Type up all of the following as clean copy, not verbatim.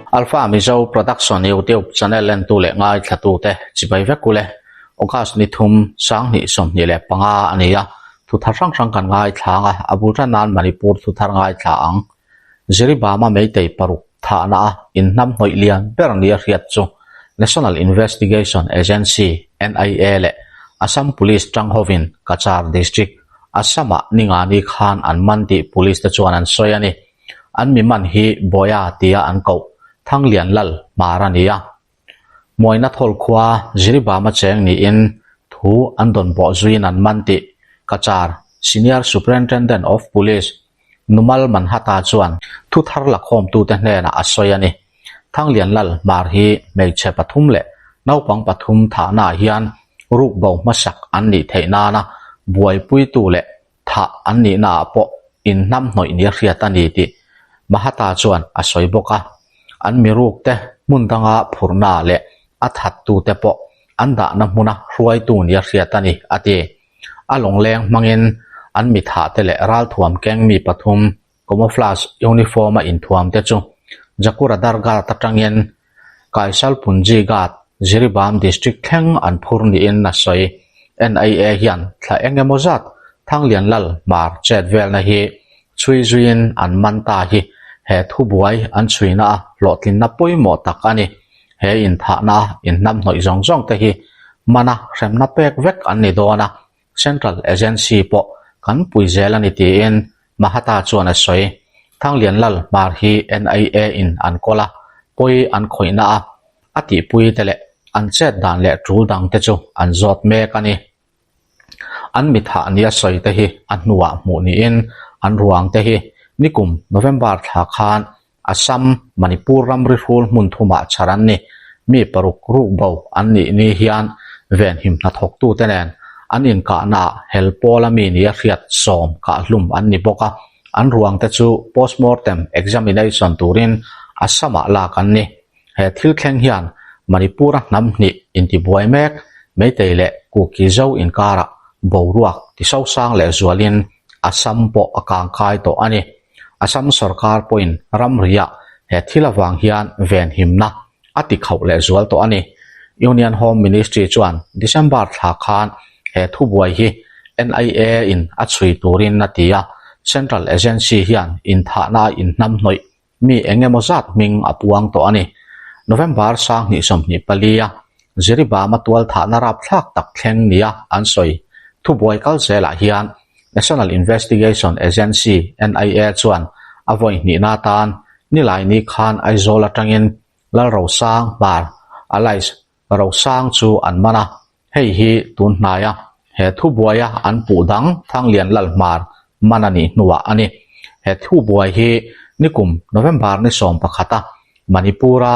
Alpha Mizo Production YouTube channel entu leh ngaithlatute chibai vek ule. August ni thum 2025 a ni a, thu thar hrang hrang kan ngaithla ang a, a bul tan nan Manipur thu thar ngaithla ang. Jiribama Meitei paruk thahna a inhnamhnawih lian ber nia hriat chu National Investigation Agency, NIA, leh Assam Police tang hovin Cachar District, Assam-ah Ningani khan an man tih Police te chuan an sawi a ni. An mi man hi Boya tia an koh Thanglian Lal Hmar a ni a. Mawina thawl khua Jiribama cheng niin thu an dawn bawh zuiin an man tih Cachar Senior Superintendent of Police Numal Manhata chuan thu thar lakhawmtute hnenah a sawi a ni. Thanglian Lal Hmar hi hmeichhe pathum leh naupang pathum thahnaah hian rukbo hmasak an nih theih nana buaipuitu leh thah an nihnaah pawh inhnamhnawih nia hriat a ni tih Mahata chuan a sawi bawk a. An mirukte hmun danga phurhnaah leh a thattute pawh an dahna hmuna hruaitu nia hriat a ni, a ti. A lawngleng hmangin an mi thahte leh ralthuam keng mi pathum camouflage uniform-a inthuamte chu Jakura Darghat atangin Kaisalpunji Ghat, Jiribam District thleng an phur niin a sawi. NIA hian thla eng emaw zat Thanglian Lal Hmar chet velna hi chhui zuiin an man ta hi he thubuai an chhuina a hlawhtlinna pawimawh tak a ni. He inthahna a inhnamhnawih zawng zawng te hi mana hremna pek vek an ni dawn a, Central Agency pawh kan pui zel a ni tiin Mahata chuan a sawi. Thanglian Lal Hmar hi NIA in an kawl a, pawi an khawihna a, a tihpui te leh an chet dan leh tul dang te chu an zawt mek a ni. An mi thah nia sawi te hi a hnuah hmuh niin an ruang te hi nikum November thla khan Assam, Manipur ramri hrul hmun thumah chhar an ni. Mi paruk ruk bo an nih ni hian venhim hnathawktute nen an inkahnaah hel pawla mi nia hriat sawm kahhlum an ni bawk a, an ruangte chu postmortem examination turin Assam-ah lak an ni. He thil thleng hian Manipur-a hnam hnih intibuai mek Meitei leh Kuki Zo inkarah boruak tisosang leh zualin Assam pawh a kangkai tawh a ni. Assam sorkar pawhin ramriah he thil avang hian venhimna a ti khauh leh zual tawh a ni. Union Home Ministry chuan December thla khan he thubuai hi NIA in a chhui turin a ti a, Central agency hian inthahna a inhnamhnawih Mi eng emaw zat hming a puang tawh a ni. November 2024 a Jiribama tualthahna rapthlak tak thleng nia an sawi thubuai kal zelah hian National Investigation Agency, NIA, chuan a vawi hnihna atan Nilaini khan Aizawl atangin Lalrosang Hmar, Alice Rosang chu an man a, hei hi tun hnaia he thubuaia an puh dang Thanglian Lalhmar man a nih hnuah a ni. He thubuai hi nikum November ni sawmpakhata Manipur-a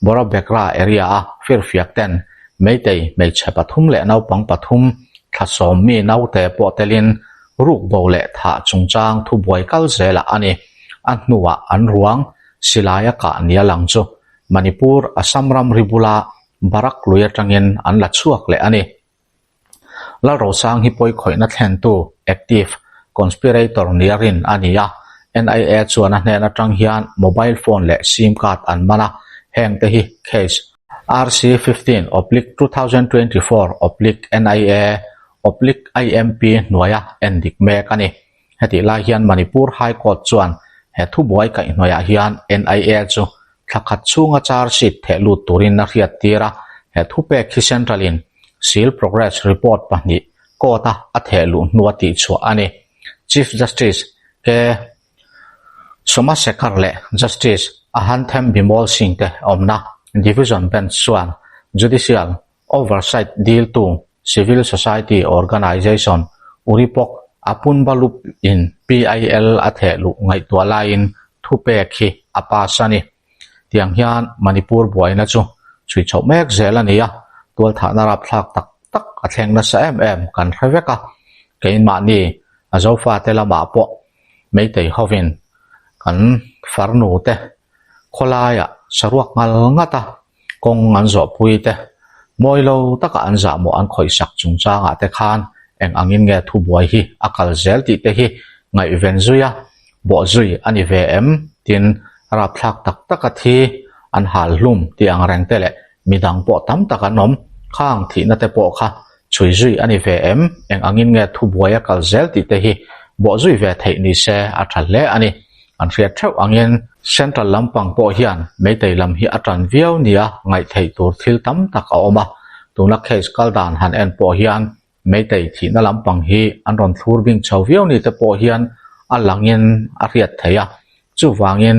Borobekra area-a firfiak ten Meitei hmeichhe pathum leh naupang pathum thla sawm mi naute pawh telin rukbo leh thah chungchang thubuai kal zelah a ni. A hnuah an ruang silaia kah nia lang chu Manipur, Assam ramri bula Barak lui atangin an la chhuak leh a ni. Lalrosang hi pawi khawihna thlentu, active conspirator, nia rin a ni a, NIA chuan a hnen atang hian mobile phone leh sim card an man a, heng te hi case RC 15/2024 oblique NIA oblique IMP hnuaia endik mek a ni. Hetih lai hian Manipur High Court chuan he thubuai kaihhnawihah hian NIA chu thla khat chhunga charge sheet theh lut turin a hriat tir a, he thupek hi Central in Seal Progress Report pahnih court-a a theh luh hnua tihchhuah a ni. Chief Justice K. Somasekhar leh Justice Ahanthem Bimol Singh te awmna Division Bench chuan Judicial Oversight diltu Civil Society Organization, Uripok, Apunbalup in PIL a theh luh ngaihtuah laiin thupek hi a pass a ni. Tiang hian Manipur buaina chu chhui chhoh mek zel a ni a, tualthahna rapthlak tak tak a thleng nasa em em kan hre vek a, keimahni a Zofate lamah pawh Meitei hovin kan farnu te khawlaiah saruak ngal ngat a, Kawng an zawhpui te, mawi lo taka an zahmawh an khawihsak chungchangah te khan eng angin nge thubuai hi a kal zel tih te hi ngaihven zui a, bawhzui a ni ve em? Tin, rapthlak tak taka thi an hal hlum tih ang reng te leh midang pawh tam tak an awm. Khang thihna te pawh kha chhui zui a ni ve em? Eng angin nge thubuai a kal zel tih te hi bawh zui ve theih ni se a tha hle a ni. An hriat theuh angin Central lampang pawh hian Meitei lam hi a tan viau nia ngaih theih tur thil tam tak a awm a, tuna case kal dan han en pawh hian Meitei thihna lampang hi an rawn thlur bing chho viau ni te pawh hian a langin a hriat theih a, chuvangin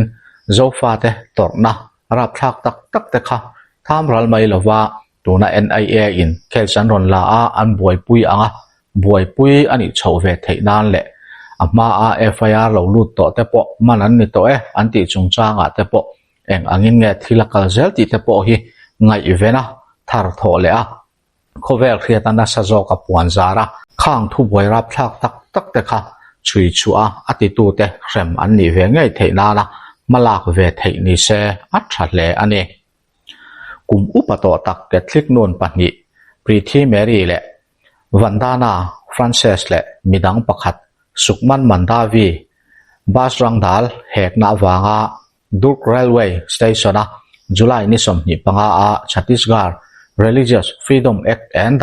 Zofate tawrhna rapthlak tak tak te kha tham ral mai lova Tuna NIA in case an rawn la a, an buaipui ang a, buaipui a nih chhoh ve theih nan leh a hma a FIR lo lut tawh te pawh man an ni tawh e an tih chungchangah te pawh eng angin nge thil a kal zel tih te pawh hi ngaihven a, thar thawh leh a, khawvel hriat a nasa zawk a puan zar a, khang thubuai rapthlak tak tak te kha chhui chhuah a, a titute hrem an nih ve ngei theih nana hmalak ve theih ni se a tha hle a ni. Kum upa tawh tak Catholic nun pahnih Preeti Mary leh Vandana Frances leh midang pakhat Sukman Mandavi bus rangdal hekna avanga Durg Railway Station-a July ni 25 a Chhattisgarh Religious Freedom Act and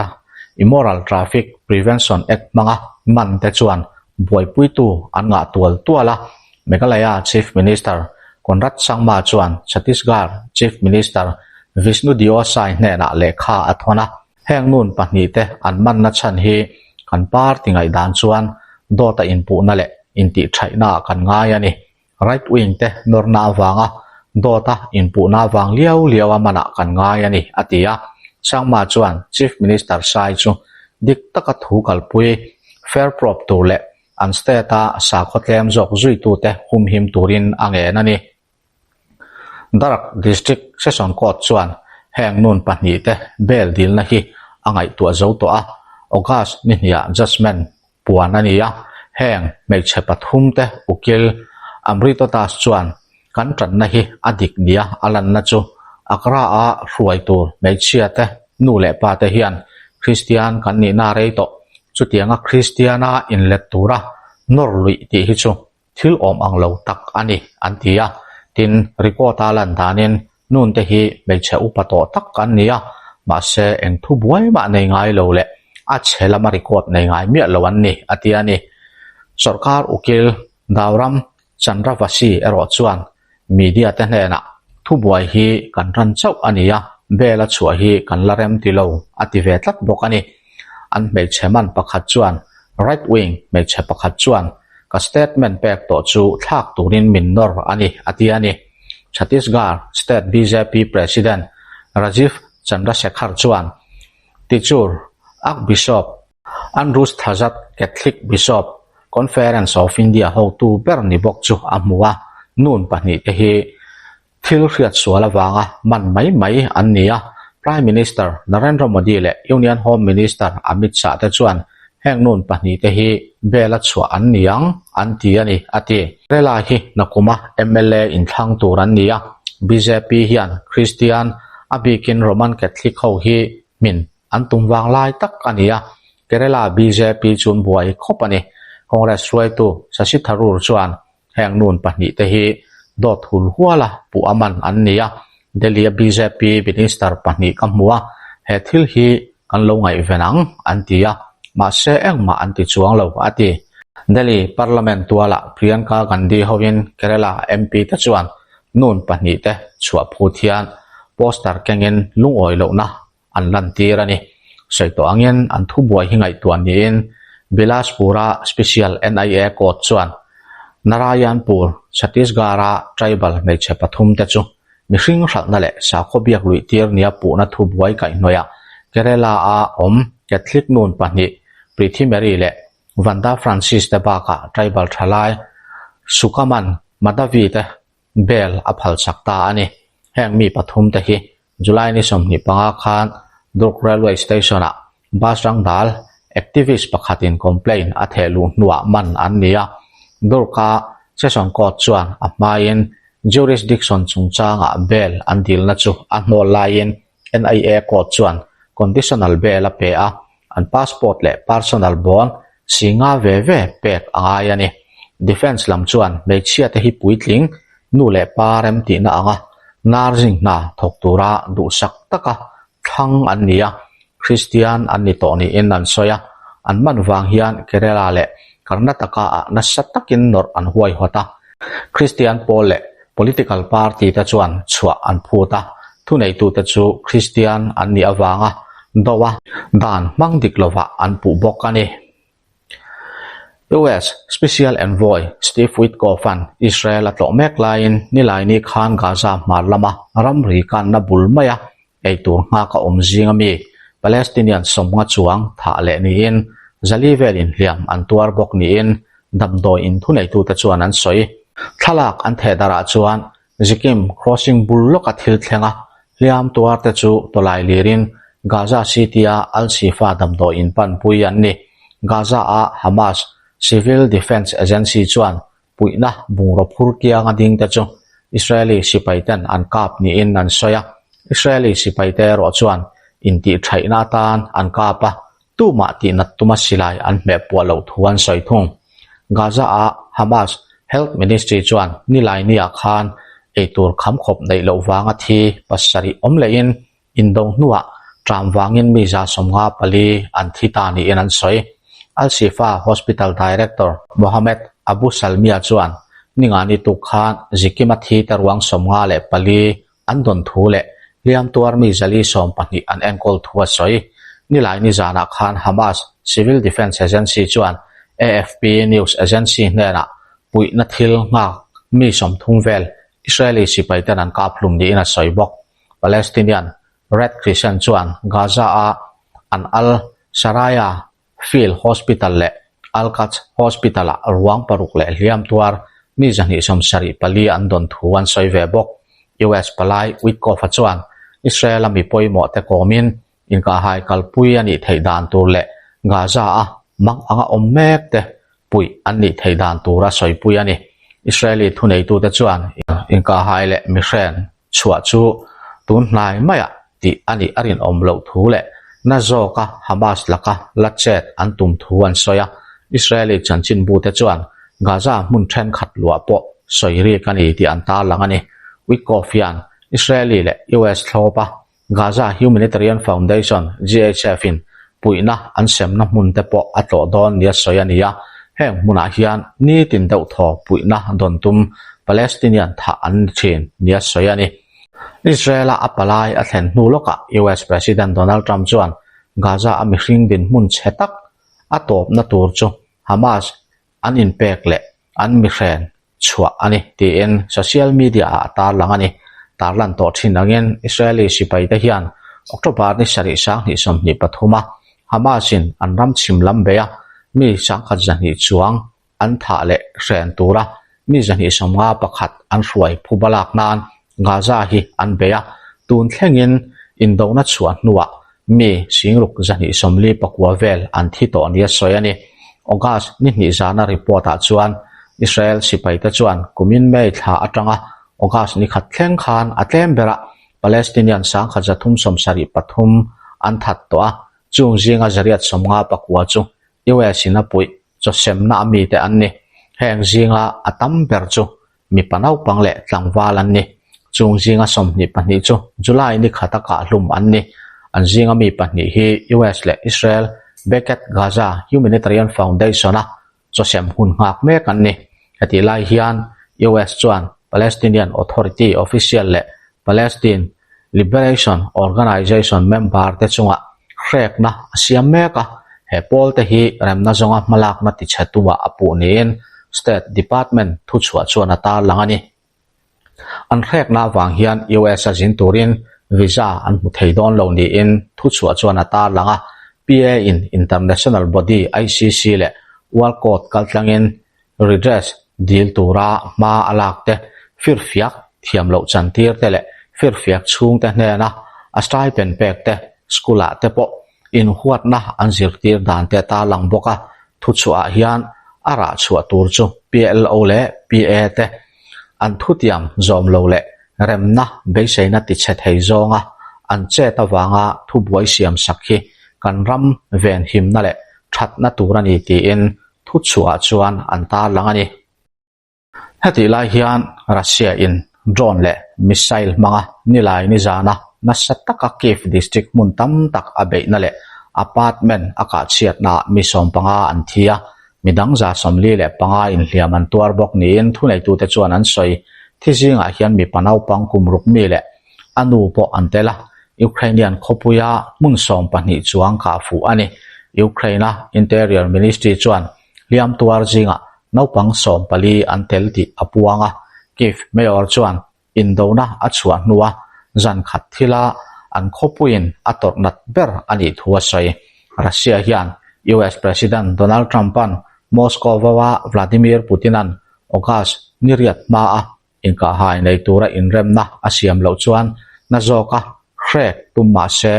Immoral Traffic Prevention Act hmanga man te chuan buaipuitu an ngah tual tual a. Meghalaya Chief Minister Conrad Sangma chuan Chhattisgarh Chief Minister Vishnu Deo Sai hnenah lehkha a thawn a, heng nun pahnihte an manna chhan hi kan party ngaihdan chuan dawta inpuhna leh intihṭhaihnaah kan ngai a ni. Right wing te nawrna avanga dawta inpuhna avang liau liau a manah kan ngai a ni, a ti a. Sangma chuan Chief Minister Sai chu dik taka thu kalpui, fair probe tur leh An state-a sakhaw tlem zawk zuitute humhim turin a ngen a ni. Darak District Session Court chuan heng nun pahnihte bail dilna hi a ngaihtuah zo tawh a, August ni hniah judgement puan a ni a, heng hmeichhe pathumte ukil Amrito Das chuan kan tanna hi a dik nia a lanna chu Agra-a hruai tur hmeichhiate nu leh pate hian Kristian kan nihna rei tawh. Chutianga Kristiana inlet tura nawr luih tih hi chu thil awm ang lo tak a ni, an ti a. Tin, record-a lan danin nunte hi hmeichhe upa tawh tak an ni a, mahse eng thu buai mah nei ngai lo leh a chhe lama record nei ngai miah lo an ni, a ti a ni. Sorkar ukil Dauram Chandravasi erawh chuan media te hnenah thubuai hi kan ran chauh a ni a, bail a chhuah hi kan la rem ti lo a ti ve tlat bawk a ni. An hmeichhe man pakhat chuan right wing hmeichhe pakhat chuan ka statement pek tawh chu thlak turin min nawr a ni a ti a ni. Chhattisgarh state bjp president Rajiv Chandrasekhar chuan Tichur Archbishop Andrews Thazhath Catholic Bishop Conference of India hotu ber ni bawk chu a hmu a, nun pahnihte hi thil hriat sual avanga man mai mai an ni a. Prime Minister Narendra Modi leh Union Home Minister Amit Shah te chuan heng nun pahnihte hi bail a chhuah an ni ang an ti a ni, a ti. Kerala hi nakuma mla inthlang tur an ni a, bjp hian Kristian, a bikin Roman Catholic ho hi hmin An tum vang lai tak a ni a, Kerala bjp chu an buai khawp a ni. Congress hruaitu Shashi Tharoor chuan heng nun pahnihte hi dawt hul huala puh a man an ni a, Delhi-a bjp minister pahnih ka hmu a, he thil hi kan lo ngaihven ang an ti a, mahse engmah an ti chuang lo a ti. Delhi Parliament tualah Priyanka Gandhi hovin Kerala MP te chuan nun pahnihte chhuah phut hian poster kengin lungawi lohna an lantir a ni. Sawi tawh angin an thubuai hi ngaihtuah niin Bilaspur-a Special NIA Court chuan Narayanpur, Chhattisgarh-a tribal hmeichhe pathumte chu mihring hralhna leh sakhaw biak luih tir nia puhna thubuai kaihhnawihah Kerala-a awm Catholic nun pahnih Preeti Mary leh Vanda Francis te bakah tribal thalai Sukaman Madhavi te bail a phalchak ta a ni. Heng mi pathumte hi July ni 25 khan Durg Railway Station-ah bus rangdal activist pakhatin complaint a theh luh hnuah man an ni a. Durg-a Session Court chuan a hmain jurisdiction chungchangah bail an dilna chu a hnawl laiin NIA Court chuan conditional bail a pe a, an passport leh personal bond si nga ve ve pek a ngai a ni. Defence lam chuan hmeichhia te hi puitling, nu leh pa rem tihna anga. Nursing hna thawk tura duhsak taka thlang an ni a, Kristian an ni tawh niin an sawi a, an man vang hian Kerala leh Karnataka-ah nasa takin nawrh an huaihawt a. Kristian pawl leh political party te chuan chhuah an phut a, thuneitute chu Kristian an nih avanga do a, dan hmang dik lovah an puh bawk a ni. US Special Envoy Steve Witkoff-a'n Israel a tlawh mek laiin Nilaini khan Gaza hmar lama ramri kanna bul maia eitur nghak a awm zing ami Palestinian sawmnga chuang thah leh niin zali vel inhliam an tuar bawk niin damdawi in thuneitute chuan an sawi. Thlalak an theh darah chuan Zikim crossing bul lawka thil thleng a, hliam tuar te chu tawlai lirin Gaza City-a Al-Shifa damdawi in panpui an ni. Gaza-a Hamas Civil Defence Agency chuan puihna bungraw phur kianga ding te chu Israeli sipai ten an kap niin an sawi a, Israeli sipai te erawh chuan intihṭhaihna atan an kap a, tumah tihnat tuma silai an hmeh puah loh thu an sawi thung. Gaza-a Hamas Health Ministry chuan Nilaini-ah khan eitur khamkhawp neih loh vanga thi pasarih awm lehin Indo hnuah ṭam vangin mi 154 an thi ta niin an sawi. Al-Shifa Hospital Director Mohammed Abu Salmiya chuan ningani tuk khan Zikima thi te ruang 54 an dawn thu leh hliam tuar mi 412 an enkawl thu a sawi. Nilaini zanah khan Hamas Civil Defence Agency chuan AFP news agency hnenah puihna thil nghak mi 30 vel Israeli sipaiten an kap hlum niin a sawi bawk. Palestinian Red Crescent chuan Gaza-a an Al Sharaya Field Hospital leh Al Quds Hospital-ah ruang paruk leh hliam tuar mi 274 an dawn thu an sawi ve bawk. US palai Witkoff-a chuan Israel-a mi pawimawhte kawmin inkahhai kalpui a nih theih dan tur leh Gaza-a mang anga awm mek te puih an nih theih dan tur a sawipui a ni. Israeli thuneitute chuan inkahhai leh mihren chhuah chu tun hnai maiah tih a nih a rinawm loh thu leh na zawka Hamas laka la chet an tum thu an sawi a. Israeli chanchinbute chuan Gaza hmun thenkhat luah pawh sawi rik a ni tih an tarlang a ni. Witkoff hian Israeli leh US thlawpa Gaza Humanitarian Foundation, GHF, in puihna an semna hmun te pawh a tlawh dawn nia sawi a ni a, heng hmunah hian nitin deuh thaw puihna dawn tum Palestinian thah an ni thin nia sawi a ni. Israel-a a palai a thlen hnu lawkah US President Donald Trump chuan Gaza-a mihring dinhmun chhe tak a tawpna tur chu Hamas an inpek leh an mihren chhuah a ni, tiin social media-ah a tarlang a ni. Tarlan tawh thin angin Israeli sipaite hian October ni sarih 2023 a Hamas-in an ram chhim lam beia mi 1,200 chuang an thah leh hren tura mi 251 an hruai phuba lak nan Gaza hi an bei a, tun thlengin indona chhuah hnuah mi singruk 249 vel an thi tawh nia sawi a ni. August ni hnih zana report-ah chuan Israel sipaite chuan kumin May thla atanga August ni khat thleng khan a tlem berah Palestinian 1,373 an that tawh a, chung zinga zariat 59 chu US-in a puih chawsemna a mite an ni. Heng zinga a tam ber chu Mipa naupang leh tlangval an ni. Chung zinga 22 chu July ni khata kahhlum an ni. An zinga mi pahnih hi US leh Israel Becket Gaza Humanitarian Foundation-a chawsem hun nghak mek an ni. Hetih lai hian US chuan Palestinian Authority official leh Palestine Liberation Organization member te chungah hrekna a siam mek a, he pawl te hi remna zawnga hmalakna tichhe tumah a puh niin State Department thuchhuah chuan a tarlang a ni. An hrekna avang hian US a zin turin visa an hmu thei dawn lo niin thuchhuah chuan a tarlang a, PA in international body ICC leh World Court kaltlangin Redress dil tura hma a lak te, firfiak thiam loh chantir te leh firfiak chhungte hnena a stipend pek te, school ah te pawh inhuatna an zirtir dan te tarlang bawk a, thuchhuah ah hian a rah chhuah tur chu PLO leh PA te an thutiam zawm lo leh remna beiseina tichhe thei zawnga an chet avanga thubuai siam sak hi kan ram venhimna leh thatna tur a ni tiin Thuchhuah chuan an tarlang a ni. Hetih lai hian Russia in drone leh missile hmanga nilai nizana nasa taka Kyiv district hmun tam tak a beihna leh apartment a kahchhiatnaah mi 15 an thi a, midang 45 inhliam an tuar bawk niin thuneitute chuan an sawi. Thi zingah hian mipa naupang kum ruk mi leh a nu pawh an tel a, Ukrainian khawpuia hmun 12 chuang kah fuh a ni. Ukraine-a Interior Ministry chuan hliam tuar zingah naupang 14 an tel tih a puang a, Kyiv Mayor chuan indona a chhuah hnua zan khat thila an khawpuiin a tawrh nat ber a nih thu a sawi. Russia hian US President Donald Trump-a'n Moscow vaua Vladimir Putin-a'n August ni riat hmaa inkahhai nei tura inremna a siam loh chuan na zawka hrek tum mah se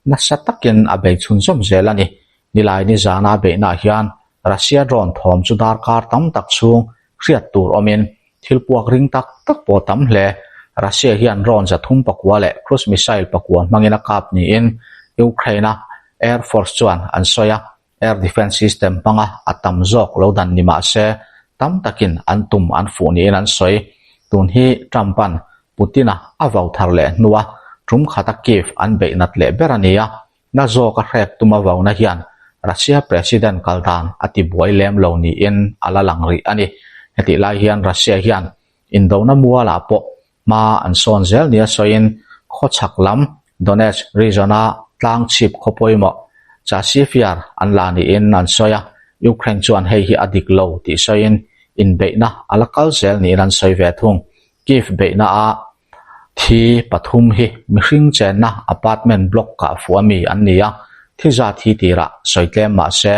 nasa takin a bei chhunzawm zel a ni. Nilai nizana a beihnaah hian Russia drone thawm chu darkar tam tak chhung hriat tur awmin thil puak ring tak tak pawh tam hle. Russia hian drone 309 leh cruise missile pakua hmangin a kap niin Ukraine-a Air Force chuan an sawi a. Air Defence System hmanga a tam zawk lo dan ni mah se, tam takin an tum an fuh niin an sawi. Tun hi Trump-a'n Putin-a a vau thar leh hnua tum khata Kyiv an beih nat leh ber a ni a, na zawka hrek tuma vauna hian Russia President kal dan a ti buai lem lo niin a la lang rih a ni. Hetih lai hian Russia hian indona mualah pawh Hma an sawn zel nia sawiin khawchhak lam Donetsk region-a tlang chhip khaw pawimawh Chasiv-Yar an la niin an sawi a, Ukraine chuan hei hi a dik lo tih sawiin inbeihna a la kal zel niin an sawi ve thung. Kyiv beihna-a thi pathum hi mihring chenna apartment block kah fuh ami an ni a, thi zat hi tirah sawi tlem mah se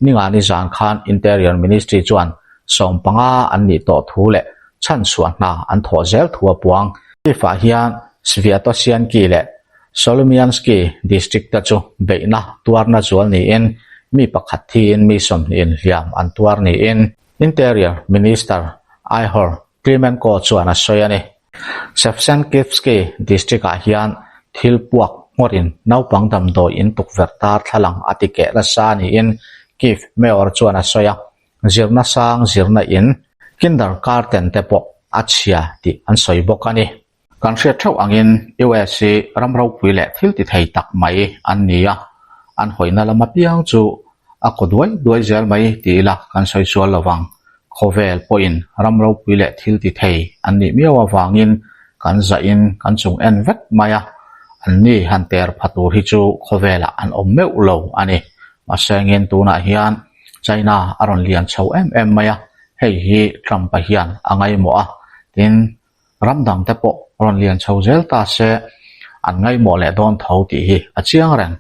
Ningani zan khan Interior Ministry chuan 15 an nih tawh thu leh chhanchhuah hna an thawh zel thu a puang. Kyiv-ah hian Sviatoshyanki leh Solomianskyi district te chu beihna tuarna zual niin mi pakhat thiin mi 20 inhliam an tuar niin Interior Minister Ihor Klimenko chuan a sawi a ni. Shevchenkivskyi district-ah hian thil puak nghawrin naupang damdawi in tukverh darthlalang a ti keh nasa niin Kyiv Mayor chuan a sawi a, zirna sang zirna in kindergarten te pawh a chhia tih an sawi bawk a ni. Kan hriat theuh angin US hi ram ropui leh thil ti thei tak mai an ni a, an hawina lam apiang chu a kaw duai duai zel mai ti ila kan sawi sual lo vang. Khawvel pawhin ram ropui leh thil ti thei an nih miau avangin kan zahin kan chung en vek mai a, an ni han ter pha tur hi chu khawvelah an awm meuh lo a ni. Mahsengin tunah hian China a rawn lian chho em em mai a, hei hi Trump-a hian a ngaimawh a, tin Ram dang te pawh rawn lian chho zel ta se an ngaihmawh leh dawn tho tih hi a chiang reng.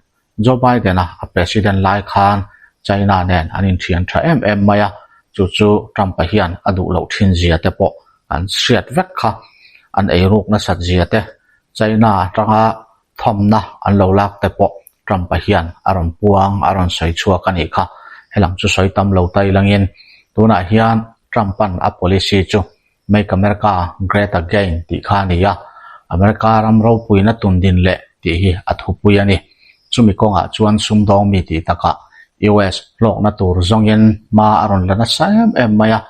Joe Biden-a a president lai khan China nen an inthian tha em em mai a, chu chu Trump-a hian a duh loh thin zia te pawh an hriat vek kha. An eiruk nasat zia te, China atanga thawmna an lo lak te pawh Trump-a hian a rawn puang, a rawn sawi chhuak a nih kha. Helam chu sawi tam lo ta ilangin tunah hian Trump-a'n a policy chu Make America Great Again tih kha a ni a, America ram ropuina tun din leh tih hi a thupui a ni. Chumi kawngah chuan sumdawng mi tih takah US hlawkna tur zawngin hma a rawn la nasa em em mai a,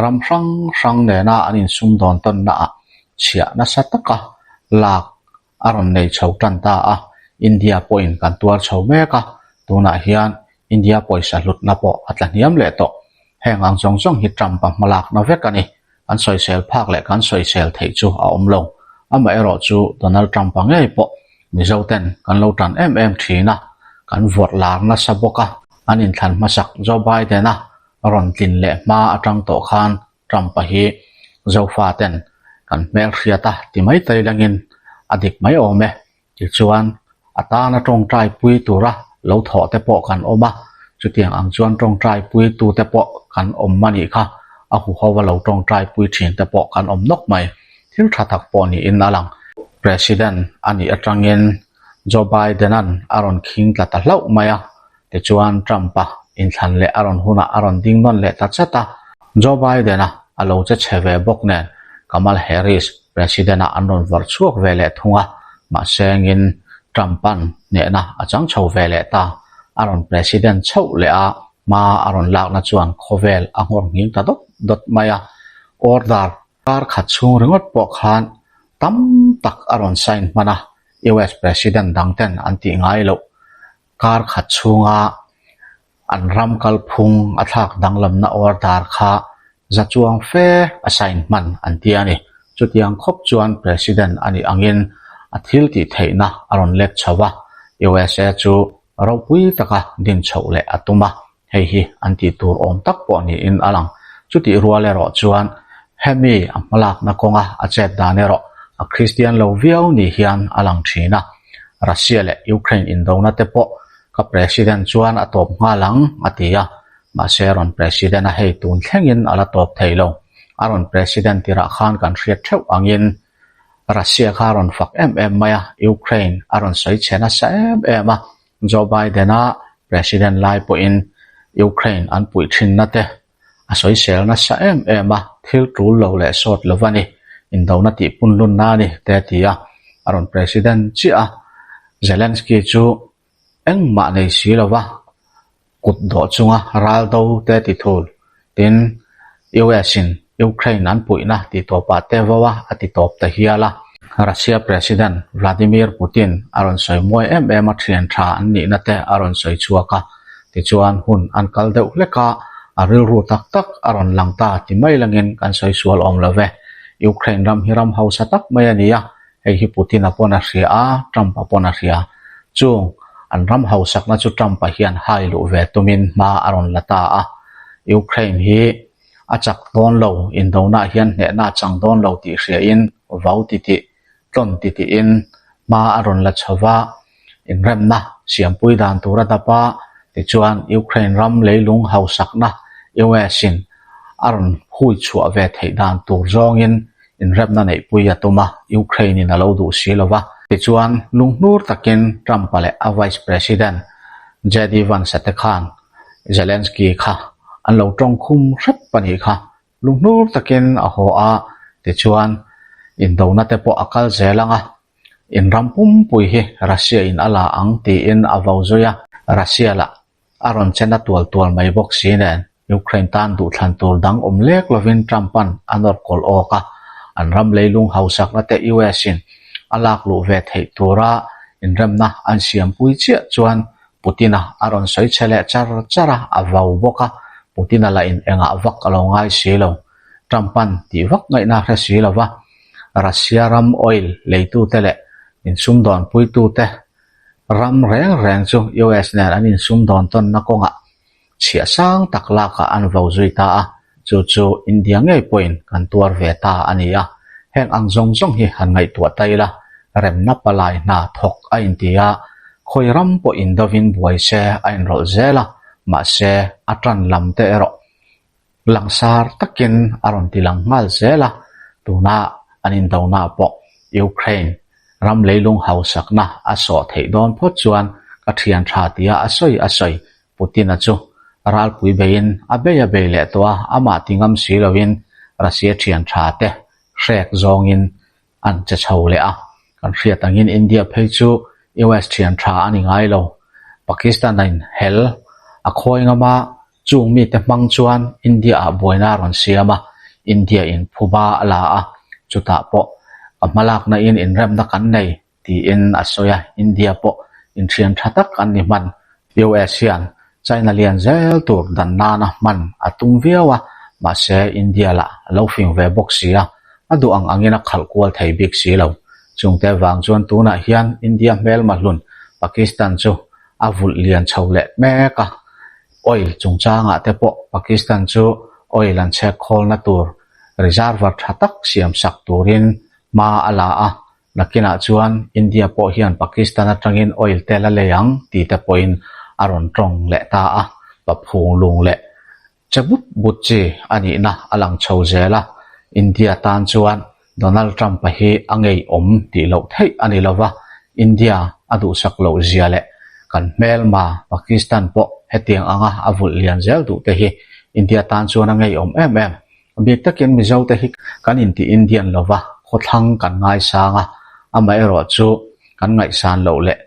ram hrang hrang nena an insumdawn tawnnaah chhiah nasa taka lak a rawn nei chho tan ta a, India pawhin kan tuar chho mek a, tunah hian India pawisa hlutna pawh a tla hniam leh tawh. Heng ang zawng zawng hi Trump-a hmalakna vek a ni. Kan sawisel phak leh kan sawisel theih chu a awm lo. Amaherawh chu Donald Trump-a ngei pawh Mizoten kan lo tan em em thin a, kan vawrh lar nasa bawk a, an inthlan hmasak Joe Biden-a rawn tlin leh hma atang tawh khan Trump-a hi Zofa-ten kan hmelhriat a ti mai tai langin a dik mai awm e. Tichuan, a tana tawngtai pui tura lo thawh te pawh kan awm a, chutiang ang chuan tawngtai pui tute pawh kan awm a nih kha, a huho a lo tawngtai pui thin te pawh kan awm nawk mai. Thil tha tak pawh niin a lang. President a nih atangin Joe Biden-a'n a rawn khing tla ta hlauh mai a, Tichuan Trump-a inthlan leh a rawn hunah a rawn ding nawn leh ta chat a, Joe Biden-a a lo che chhe ve bawk nen Kamal Harris President-ah an rawn vawrh chhuak ve leh thung a, mahse ngin Trump-a'n hnehna a chang chho ve leh ta. A rawn President chhoh leh a hma a rawn lakna chuan khawvel a nghawr nghing ta dawt dawt mai a, order kar khat chhung ringawt pawh khan. tam tak a rawn sign hman a, US President dang ten an tih ngai loh kar khat chhunga an ram kalphung a thlak danglamna order kha za chuang fe a sign hman an ti a ni. Chutiang khawp chuan President a nih angin a thil tih theihna a rawn lek chho a, USA chu ropui taka din chhoh leh a tum a. Hei hi an tih tur awm tak pawh niin a lang. Chutih rual erawh chuan hemi a hmalakna kawnga a chet dan erawh a Kristian lo viau ni hian a lang thin a. Russia leh Ukraine indona te pawh ka President chuan a tawp nghal ang a ti a. Mahse rawn President a hei tun thlengin a la tawp thei lo. A rawn President tirah khan kan hriat theuh angin Russia kha a rawn fak em em mai a, Ukraine a rawn sawi chhe nasa em em a. Joe Biden-a President lai pawhin Ukraine an puih thinna te a sawisel nasa em em a, thil tul lo leh sawt lo a ni, indona tih punlunna a ni te a ti a. A rawn President chiah a, Zelensky chu engmah nei si lo va, kut dawh chunga ral do te a ti thul. Tin, US-in Ukraine an puihna tih tawpah te vo a, a ti tawp ta hial a. Russia President Vladimir Putin a rawn sawi muai em em a, thian tha an nihna te a rawn sawi chhuak a. Tichuan, hun an kal deuh hlek a, a rilru tak tak a rawn lang ta ti mai langin kan sawi sual awm lo ve. Ukraine ram hi ram hausa tak mai a ni a, hei hi Putin-a pawn a hria a, Trump-a pawn a hria. Chung an ram hausakna chu Trump-a hian hai luh ve tumin hma a rawn la ta a. Ukraine hi a chak dawn lo, indonah hian hnehna a chang dawn lo tih hriain vau titih, tlawn titihin hma a rawn la chho va, inremna siampui dan tur a dap a, tichuan Ukraine ram leilung hausakna US-in a rawn hui chhuah ve theih dan tur zawngin inremna neihpui a tum a, Ukraine-in a lo duh si lo va. Tichuan lunghnur takin Trump-a leh a Vice President JD Vance-a te khan Zelensky kha an lo tawng khum hrep a nih kha. Lunghnur takin a haw a, tichuan indona te pawh a kal zel ang a, in ram pumpui hi Russia in a la ang tiin a vo zui a, Russia lah a rawn chen a tual tual mai bawk si nen Ukraine tan duhthlan tur dang awm lek lovin Trump-a'n a nawr kawlh awk a, an ram leilung hausakna te US in a lak luh ve theih tura inremna an siampui chiah chuan Putin-a a rawn sawi chhe leh char char a, a vau bawk a, Putin-a lah in engah vak a lo ngai si lo. Trump-a'n tih vak ngaihna a hre si lo va, Russia ram oil leitute leh insumdawnpuitute ram reng reng chu US nen an insumdawn tawnna kawngah chhiah sang tak lakah an vo zui ta a, chu chu India ngei pawhin kan tuar ve ta a ni a. Heng ang zawng zawng hi han ngaihtuah ta ila, remna palai hna thawk a inti a, khawi ram pawh indovin buai se a inrawlh zel a, mahse a tan lam te erawh langsar takin a rawn ti lang nghal zel a, tuna an indona pawh Ukraine ram leilung hausakna a sawh theih dawn phawt chuan ka thian tha tia a sawi a sawi Putin-a chu ralpui beiin a bei a bei leh tawh a, amah ti ngam si loin Russia thian tha te hrek zawngin an che chho leh a. Kan hriat angin India phei chu US thian tha a ni ngai lo. Pakistan-a in hel a khawi ngam a, chung mite hmang chuan India-ah buaina a rawn siam a, India-in phuba a la a, chutah pawh ka hmalakna in inremna kan nei tiin a sawi a, India pawh inthian tha tak an ni hman. US hian China lian zel tur dan nana hman a tum viau a, mahse India lah a lo fing ve bawk si a, a duh ang angin a khalh kual thei bik si lo. Chungte vang chuan tunah hian India hmelma hlun Pakistan chu a vulh lian chho leh mek a, oil chungchangah te pawh Pakistan chu oil an chhek khawlna tur reservoir tha tak siam sak turin hma a la a, Nakinah chuan India pawh hian Pakistan atangin oil te la lei ang tih te pawhin a rawn tawng leh ta a, paphung lung leh che but but chi a nihna a lang chho zel a, India tan chuan Donald Trump-a hi a ngeiawm tih loh theih a ni lova, India a duhsak loh zia leh kan hmelma Pakistan pawh hetiang anga a vulh lian zel duh te hi India tan chuan a ngeiawm em em. A bik takin Mizote hi kan inti Indian lova khawthlang kan ngaisang a, amaherawh chu kan ngaihsan loh leh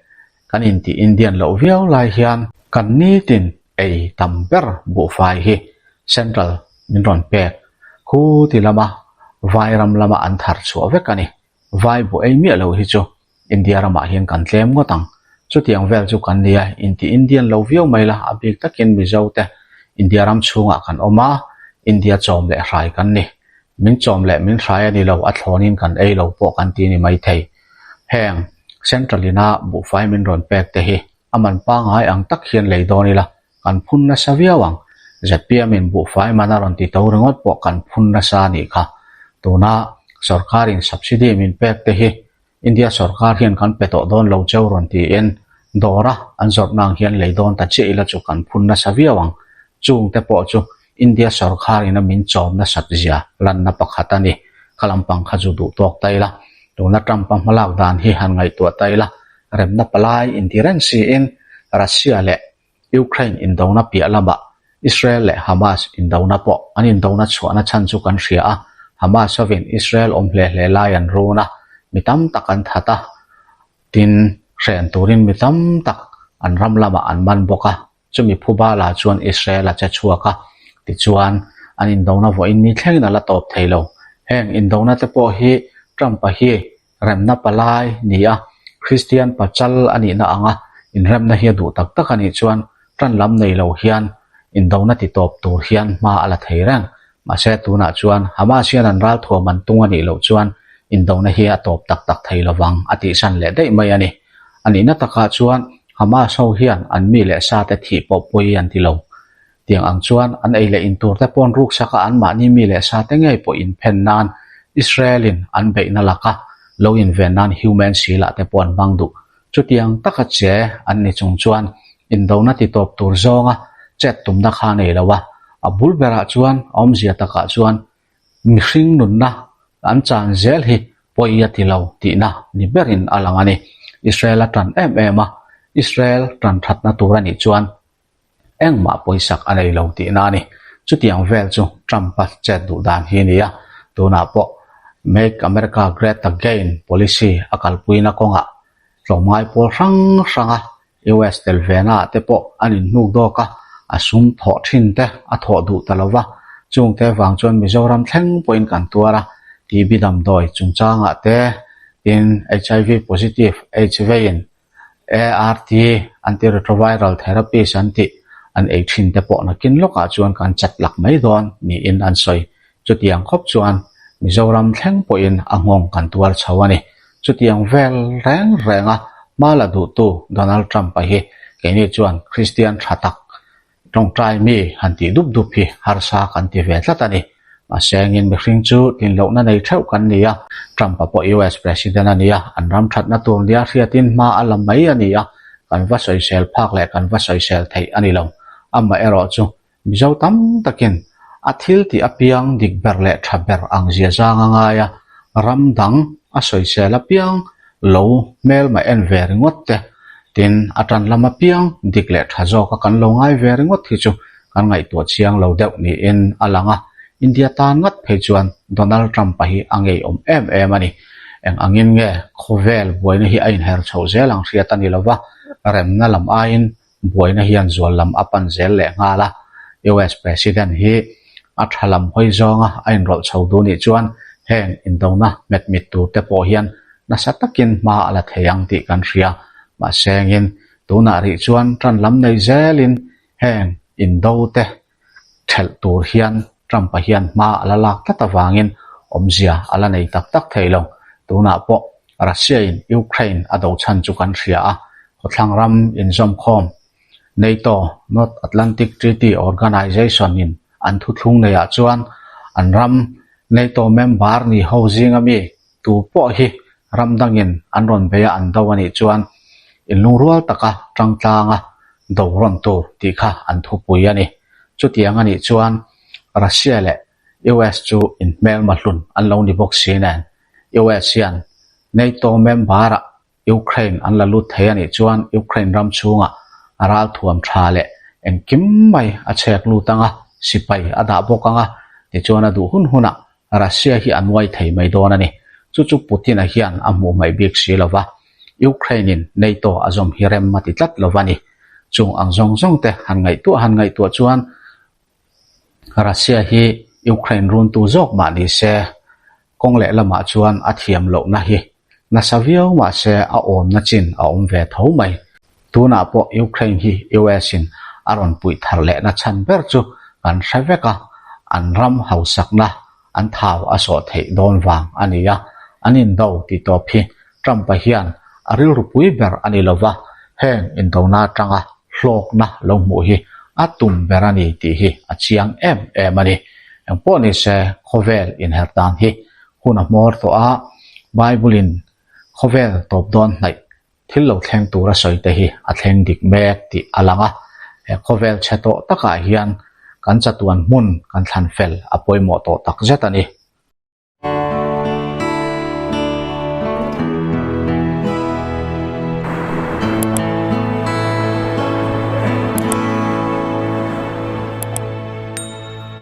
kan inti Indian loh viau lai hian kan nitin ei tam ber buhfai hi Central min rawn pek khu ti lama Vairam lama an thar chhuah vek a ni. Vai buh ei miah lo hi chu India ramah hian kan tlem ngawt ang. Chutiang vel chu kan nia, inti Indian lo viau mai la, a bik takin Mizo te India ram chhungah kan awm a, India chawm leh hrai kan ni. Min chawm leh min hrai a ni lo, a thlawnin kan ei lo pawh kan ti ni maithei. Heng Central ina buhfai min rawn pek te hi a man pangngai ang tak hian lei dawn ila, kan phun nasa viau ang. Zpm in buhfai man a rawn ti to ringawt pawh kan phun nasa a nih kha. Tuna sorkarin subsidy min pek te hi India sorkar hian kan pe tawh dawn lo cheu rawn tiin dawra an zawrhna ang hian lei dawn ta chiah ila chu kan phun nasa viau ang. Chung te pawh chu India sorkar ina min chawm nasat zia lanna pakhat a ni. Kha lampang kha chu duh tawk ta ila. Tuna Trump-a hmalak dan hi han ngaihtuah ta ila remna palai inti reng siin Russia leh Ukraine indona piah lamah Israel leh Hamas indona pawh an indona chhuahna chhan chu kan hria a, Hamas hovin Israel awm hle hle lai an run a, mi tam tak an that a, tin hren turin mi tam tak an ram lamah an man bawk a, chumi phuba la chuan Israel a che chhuak a, tichuan an indona vawiin ni thlengin a la tawp thei lo. Heng indona te pawh hi Trump-a hi Remna palai ni a, Kristian pachal a nihna anga inremna hi a duh tak tak a nih chuan tan lam nei lo hian indona ti tawp tur hian hma a la thei reng. Mahse tunah chuan Hamas hian an ralthuam an tung a nih loh chuan indona hi a tawp tak tak thei lovang a tihsan leh daih mai a ni. A nihna takah chuan Hamas ho hian an mi leh sa te thih pawh pawi an ti lo. Tiang ang chuan an ei leh in tur te pawn ruksak a anmahni mi leh sa te ngei pawh inphen nan Israel in an beihna laka lo inven nan human sila te pawh an hmang duh. Chutiang taka che an ni chung chuan indona ti tawp tur zawnga chet tumna kha nei lo a, a bul berah chuan a awmzia takah chuan mihring nunna an chan zel hi pawi a ti lo tihna ni berin a lang a ni. Israel a tan em em a, Israel tan thatna tur a nih chuan Engmah pawisak a nei lo tihna a ni. Chutiang vel chu Trump-a chet duh dan hi a ni a, tunah pawh Make America Great Again policy a kalpuina kawngah tlawmngai pawl hrang hranga US tel vena ah te pawh an inhnuk dawk a, a sum thawh thin te a thawh duh ta lo va, chungte vang chuan Mizoram thleng pawhin kan tuar a, TB damdawi chungchangah te tin HIV positive AIDS veiin ART, Antiretroviral Therapies an tih an ei thin te pawh nakin lawkah chuan kan chat lak mai dawn niin an sawi. Chutiang khawp chuan Mizoram thleng pawhin a nghawng kan tuar chho a ni. Chutiang vel reng renga hma la duhtu Donald Trump-a hi keini chuan Kristian tha tak Tawngtai mi han tih dup dup hi harsa kan ti ve tlat a ni. Mahse engin mihring chu tlinlohna nei theuh kan ni a, Trump-a pawh US President a ni a, an ram thatna tur nia hriatin hma a la mai a ni a, kan va sawisel phak leh kan va sawisel theih a ni lo. Amaherawh chu Mizo tam takin a thil tih apiang dik ber leh tha ber ang zia zang a ngai a, ram dang a sawisel apiang lo hmelma en ve ringawt te Tin, a tan lam apiang dik leh tha zawka kan lo ngai ve ringawt hi chu kan ngaihtuah chiang lo deuh niin a lang a, India tan ngat phei chuan Donald Trump-a hi a ngeiawm em em a ni. Eng angin nge khawvel buaina hi a inher chhoh zel ang hriat a ni lova, remna lam aiin buaina hian zual lam a pan zel leh nghal a, US President hi a tha lam hawi zawnga a inrawlh chho duh nih chuan heng indona hmet mit tur te pawh hian nasa takin hma a la thei ang tih kan hria. Mahse engin tunah rih chuan tan lam nei zelin heng indo te thelh tur hian Trump-a hian hma a la lak tlat avangin awmzia a la nei tak tak thei lo. Tunah pawh Russia-in Ukraine a do chhan chu kan hria a, khawthlang ram inzawmkhawm NATO, North Atlantic Treaty Organization-in an thuthlung neiah chuan an ram NATO member ni ho zinga mi Tu pawh hi ram dangin an rawn bei a an do a nih chuan inlungrual taka tangtlanga do rawn tur tih kha an thupui a ni. Chutiang a nih chuan Russia leh US chu inhmelma hlun an lo ni bawk si nen US hian NATO member-ah Ukraine an la lut thei a nih chuan Ukraine ram chhungah a ralthuam tha leh engkim mai a chhek lut ang a, sipai a dah bawk ang a, tichuan a duh hun hunah Russia hi a nuai thei mai dawn a ni. Chu chu Putin-a hian a hmuh hmaih bik si lo va, Ukraine-in NATO a zawm hi rem a ti tlat lo va ni. Chung ang zawng zawng te han ngaihtuah han ngaihtuah chuan Russia hi Ukraine runtu zawk mah ni se. Kawng lehlamah chuan a thiam lohna hi nasa viau mahse a awmna chin a awm ve tho mai. Tunah pawh Ukraine hi US in a rawn puih thar lehna chhan ber chu kan hre vek a, an ram hausakna an thau a sawh theih dawn vang a ni a, an indo tih tawp hi Trump-a hian a rilru pui ber a ni lova, heng indona atanga hlawkna lo hmuh hi a tum ber a ni tih hi a chiang em em a ni. Engpawh ni se khawvel inher dan hi hun a hmawr tawh a, Bible-in khawvel tawp dawn hnaih thil lo thleng tur a sawi te hi a thleng dik mek tih a lang a. He khawvel chhe tawh takah hian kan chatuan hmun kan thlan fel a pawimawh tawh tak zet a ni.